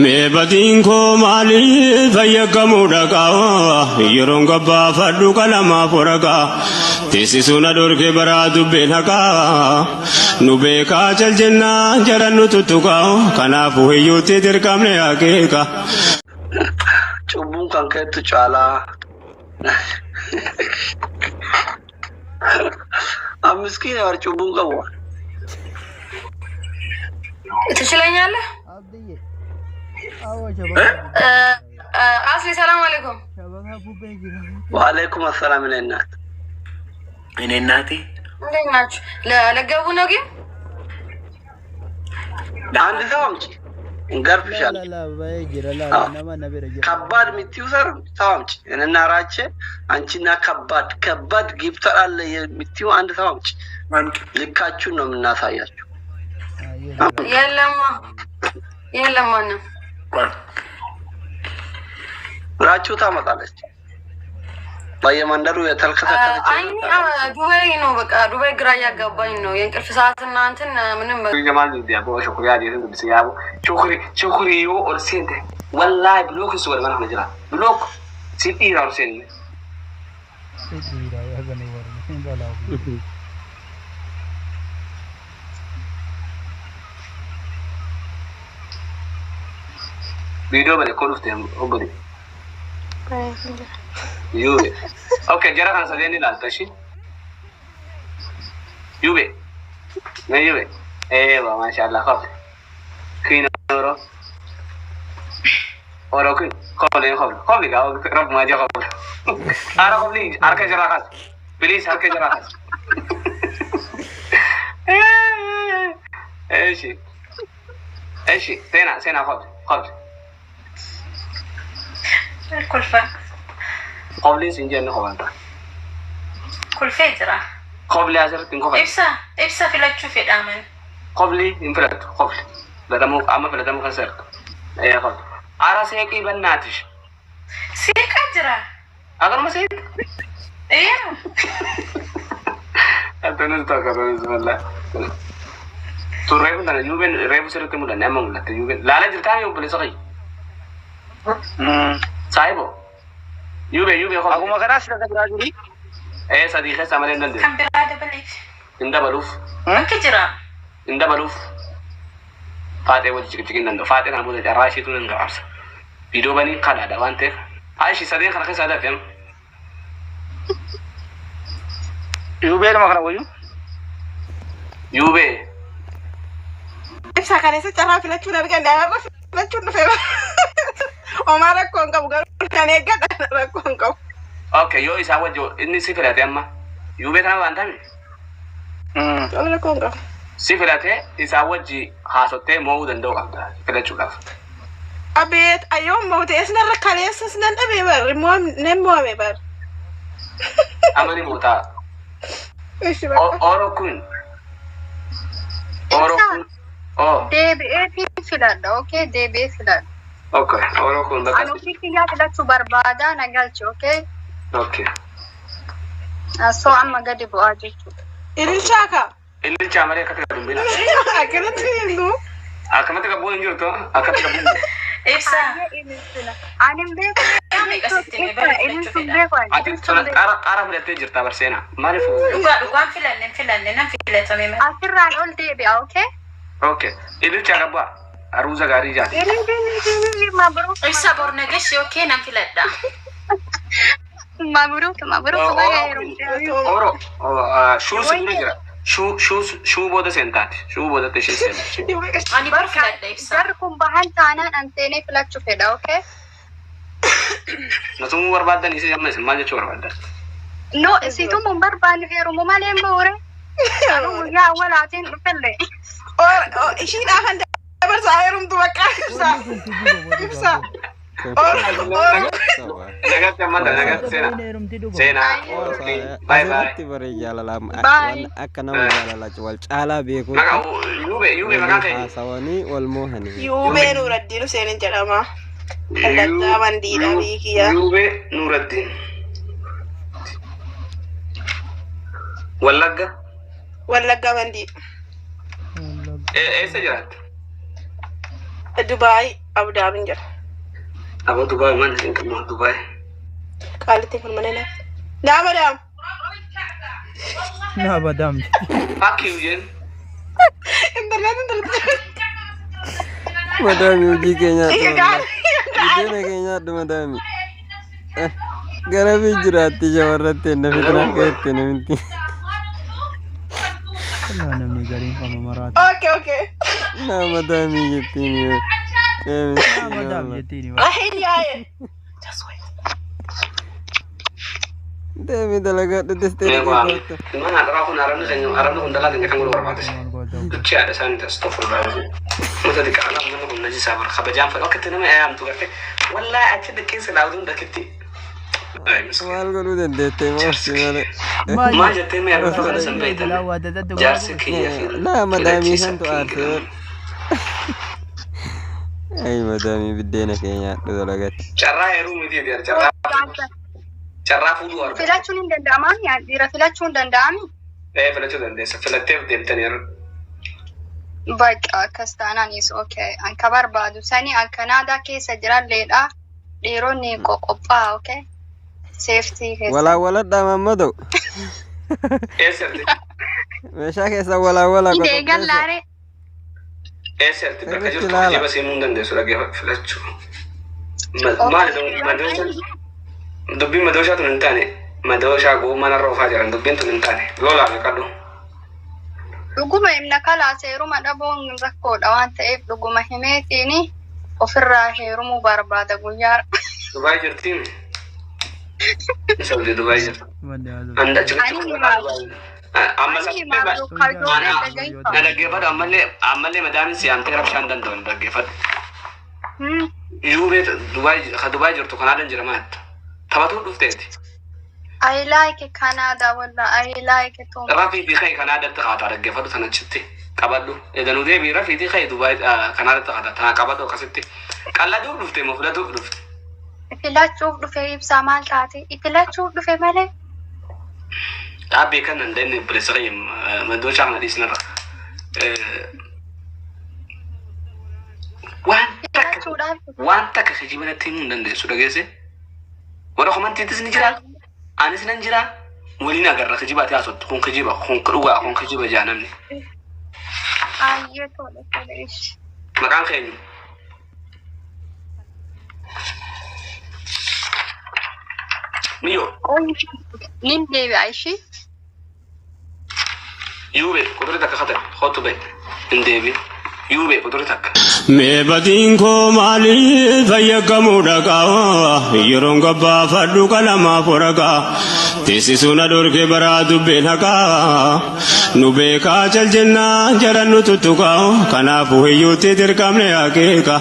Mee batiin koo maaliif fayyakkamuu dhaqaa yeroon gabbaafadhu qalamaaf waraqaa teessisuu na dhorke baraa dubbeen haqaa nu beekaa cal jennaan jaran nu tuttuqaa kanaafuu hiyyuutti dirqamne akeeka. Cubbuun kan keettu caalaa. An miskiina bar cubbuun qabu. ትችለኛለህ? አስሊ ሰላም አለይኩም። Waalaikum assalaam እኔ እናት። እኔ እናቴ እንዴት ናችሁ? ለገቡ ነው ግን አንድ ሰው አምጪ እንገርፍሻለን። ከባድ የምትይው ሰው ሰው አምጪ። እኔና ራቼ አንቺና ከባድ ከባድ ጊፍተር አለ የምትይው አንድ ሰው አምጪ። ልካችሁን ነው የምናሳያችሁ። የለማ የለም ማንም ራችሁ ታመጣለች። በየመንደሩ የተልከሰከሰች አይ ዱባይ ነው በቃ ዱባይ ግራ እያጋባኝ ነው። የእንቅልፍ ሰዓት እና እንትን ምንም Jamal dubbi abboo shukriyaa jedhu dubbise yaabu shukri shukri yoo ol seente wallaahi block si godhe mana kana jira block si dhiira ol seenne. Viidiyoo bane koo dhufte obbole. Yuube. Okay, jara kana sadeen ilaalta ishii. Yuube. Na yuube. Eewa maashaallah qabde. Kiin oro. Oro kiin. Qabli qabli. Qabli gaa rabbumaa jaa qabli. Ara qabli harka jaraa kaas. Please harka jaraa kaas. Eeshi. Eeshi. Seenaa seenaa qabli qabli. Kolfa. Qabliin siin jenne qobanta. Kolfee jira. Qabli asirratti hin kofaltu. Ibsa ibsa filachuu fedhaaman. Qabli hin filattu qabli. Filatamuu amma filatamuu keessa jirtu. Ee qabli. Ara seeqii bannaatish. Seeqaa jira. Akkanuma seeqi. Ee. Attanis tokko attanis mallaa. Tun reefu tana yuubeen reefu sirriitti mul'anne amma mul'atte yuubeen. Laala jirtaa mi obboleessa kiyya? Saahibo. Yuubee yuubee qabli. Akkuma kanaa sila biraa jiru. Ee sadii keessaa malee hin dandeessu. Kan biraa dabaleef. Hin dabaluuf. Bakki jira. Hin dabaluuf. Faaxee wajji ciqiciqii hin danda'u. Faaxee kana booda carraa isheetu nan gabaabsa. Viidiyoo banii kadhaadha waan ta'eef. Haa ishii sadeen kana keessaa dafi amma. Yuubeedhuma kana wayyu. Yuubee. Ibsa kaleessa carraa filachuun arganne har'a filachuun dhufe. Homaa rakkoo hin qabu garuu kan eeggadha rakkoo hin qabu. Okay, yoo isaa wajji inni si filate amma. Yuubee kana waan ta'ame Homaa rakkoo hin qabu. si filate isaa wajji haasottee mo'uu danda'u qabda filachuudhaaf. Abeet ayyoon moote esnarra kaleessas nan dhabee bar nan mo'ame bar. Amma ni mootaa. Ishi bakka. Oro kun. Oro kun. Oh, Deebi'ee filadha. Okay, deebi'ee filadha. okay. Oro kun Ani bakka. ofii kiyyaa filachuu barbaada na galchi. Okay. Okay. So amma gadi bu'aa jechuudha. Ililchaa ka. Ililchaa malee akkatti gad hin bina. Akkanatti hin Akkamatti gad bu'uun hin jirtu. Akkatti gad bu'uun. Ibsa. Ani hin beeku. Meeqa sitti hime bara filachuu Ililchuun fedha. beeku ani. Ati qara qara filattee jirta barseenaa. Maaliif? Dhugaa dhugaan filanne filanne nan filatame malee. Asirraan ol deebi'a. Okay. Okay. Ililchaa gad bu'aa. Aruuza gaarii jaati. Mabruuk. Ibsa bornagesh yookiin nan filadha. Mabruuk. Mabruuk. Baga heerumte. Oro shuu si bira jira. Shuu shuu shuu booda seentaati. Shuu boodatti ishee seenti. Ani bar filadha ibsa. Jarri kun bahan taanaan an seenee filachuu fedha. Okay. Natumuu barbaaddan isin amma isin maal jechuu barbaaddan? No, isituu mun barbaannu heerumu malee immoo hore. Anuu guyyaa awwalaatiin dhufelle. Ishiidhaa kan dabarsaa heerumtu bakka ibsa. Ibsa. Oro. Nagatti amma nagatti seenaa. Seenaa. Bye bye. Asirratti bare jaalala Bye. waan akka nama jaalala wal caalaa beekuutti Maqaa yuubee yuubee maqaan waliin keenya. haasawanii wal moohanii. Yuubee Nuuraddiin Huseenin jedhama. Kallattaa Mandiidha biyyi kiyya. Yuubee Nuuraddiin. Wallagga. Wallaggaa Mandii. Eessa jiraatta? Dubaay. Abu Dhaabin jira. Aboo Dubaay maal isin qabnu Dubaay. Qaalittiin kun mana naaf. Naa madaam. Naa badaam. Fuck you jeen. Intarneetiin tolchite. Madaami hojii kee nyaadhu Iyya wallahi. gaarii. Buddeena kee nyaadhu madaami. Gara biyya jiraatti shamarratti na fitnaa keetti namti. Wallah namni gariin qaba maraata. Okay, okay. Naa madaamii jettiin yoo. Ee Naa miskiina madaam wallah. jettiin. Ahin yaaye. Just wait. Deemi dalagadhu distee Mee waa. dhaqee koottu. Ilmaan haadharaa kun arabni keenya arabni kun dalaa keenya kan godhu barbaadese. Maal goota? Duchi haadha isaanii astagfirullah. Mata diqaalaa uummanni kun najisaa bara kabajaan fedhu akka itti nama yaamtu garte. Wallaahi achi dhiqqee silaa utuun dakkitti. Ay miskiina. Maal godhuu dandeettee maafsi malee. Maal Maal jettee mee arraba kana san beektan? Bilaa waa dadaddu Jaarsi kiyya Naa madaamii filachiisa santu aarsee. Ay madaamii biddeena kee nyaadhu dalagatti. Carraa heeruu miti jedhe carraa carraa fuudhuu argatu. Filachuun hin danda'amaami? Dhiira filachuu hin danda'ami? Ee filachuu dandeessa filatteef deemtanii yeroo. Bakka akkas taanaan is okay. An ka barbaadu sani an Kanaadaa keessa jiralleedha. Dhiironni qoqophaa okay. Safety keessa. Walaa waladhaa mammadoo. Eessatti? Meeshaa keessa walaa walaa Hin qoqopheessa. eegallaare. Eessatti bakka Sirriitti jirtu ilaala. kijiba seemuu hin dandeessu dhaggeeffa filachuu. Maali madooshaan dubbiin madooshaa tun hin taane madooshaa goomanarra oofaa jiran dubbiin tun hin taane lolaa beekadhu. Dhuguma himna kalaas heeruma dhabuun rakkoodha waan ta'eef dhuguma himeetiin ofirraa heerumuu barbaada guyyaa. Dubaay jirtiin. Saudi Dubaay jirti. Anda Ani himaa. Amma Ani himaa ijoollee dhaggeeffa. na dhaggeeffadhu ammallee ammallee madaamin si yaamtee rabshaa hin danda'u dhaggeeffadhu. Yuubee Dubaay ka Dubaay jirtu Kanaadaan jira maal taphatuu dhufteeti. I like Canada wallah I like it too much. Rafiitii ka'e Kanaadaatti qaataa dhaggeeffadhu sana achitti qabadhu. Edanuu deebii rafiitii ka'e Dubaay Kanaadaatti qaataa tana qabadhu akkasitti. Qalladuuf dhufte moo filatuuf dhufte? Filachuuf dhufe ibsaa maal taate? Filachuuf dhufe malee. Dhaabbii kan nan dandeenye obboleessa kiyya madooshaa kana dhiisnarra. Waan takka Filachuudhaaf dhufe. waan takka kijiba natti himuu hin dandeessu dhageesse. Warra komantiitis ni jira. Anis nan jira. Waliin agarra kijibaati haasottu kun kijiba kun dhugaa kun kijiba jaa namni. Ayyee tole tole ishi. Maqaan keenya. Miyyoo. Nin deebi'a ishii. Yuubee qudurri takka katan kootu bahe hin deebiin. Yuubee qudurri takka. Mee batiin koo maaliif fayyakkamuu dhaqaa yeroon gabbaafadhu qalamaaf waraqaa teessisuu na dhorke baraa dubbeen haqaa nu beekaa cal jennaan jaran nu tuttuqaa kanaafuu hiyyuutti dirqamne akeeka.